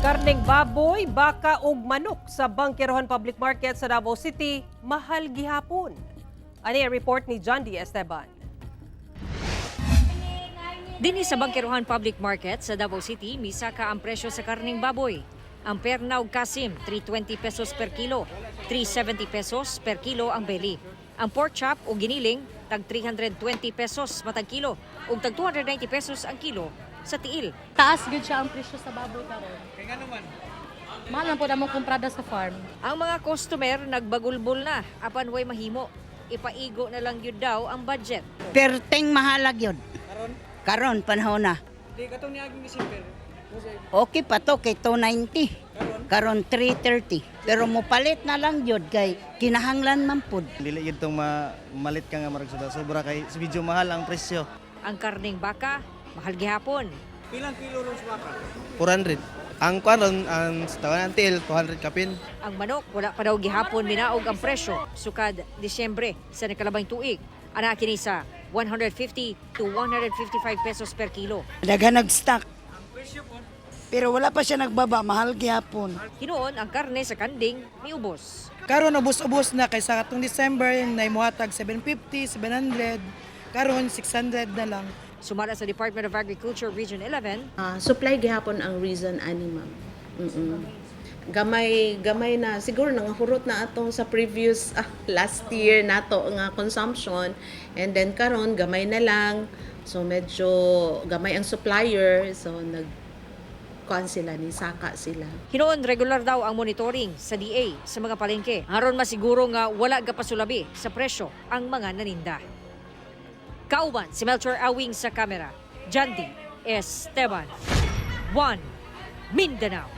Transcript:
Karneng baboy, baka ug manok sa Bangkerohan Public Market sa Davao City, mahal gihapon. Ani ang report ni John D. Esteban. Dinhi sa Bangkerohan Public Market sa Davao City, misaka ang presyo sa karning baboy. Ang perna ug kasim, 320 pesos per kilo, 370 pesos per kilo ang belly. Ang pork chop o giniling, tag 320 pesos matag kilo ug tag 290 pesos ang kilo sa tiil. Taas gud siya ang presyo sa baboy karon. Kay ngano man? Mahal man po namong kumprada sa farm. Ang mga customer nagbagulbol na apan way mahimo. Ipaigo na lang yun daw ang budget. Perteng mahalag yun. Karon? Karon, panahon na. Di katong niaging December. Okay pa to, kay 290. Karon? 330. Pero mopalit na lang yun kay kinahanglan man pud. Dili yun tong malit ka nga marag sobra, sobra kay medyo mahal ang presyo. Ang karning baka, mahal gihapon. Pilang kilo ron sa baka? 400. Ang kuan ron, ang sa tawanan ang tiil, 200 kapin. Ang manok, wala pa daw gihapon minaog ang presyo sukad Disyembre sa nakalabang tuig. Ana kini sa 150 to 155 pesos per kilo. Daghan nag-stock. Pero wala pa siya nagbaba, mahal gihapon. Hinuon ang karne sa kanding miubos. Karon ubos-ubos na kaysa katong December na imuhatag 750, 700, karon 600 na lang. Sumala sa Department of Agriculture Region 11, Supply gihapon ang reason ani, ma'am. Gamay gamay na siguro nangahurot na atong sa previous last year nato nga consumption, and then karon gamay na lang, so medyo gamay ang supplier, so nag kuan sila, ni saka sila. Hinuon regular daw ang monitoring sa DA sa mga palengke. Aron masiguro nga wala gapasulabi sa presyo ang mga naninda. Kauban si Melchor Awing sa kamera. Jandy Esteban. 1 Mindanao.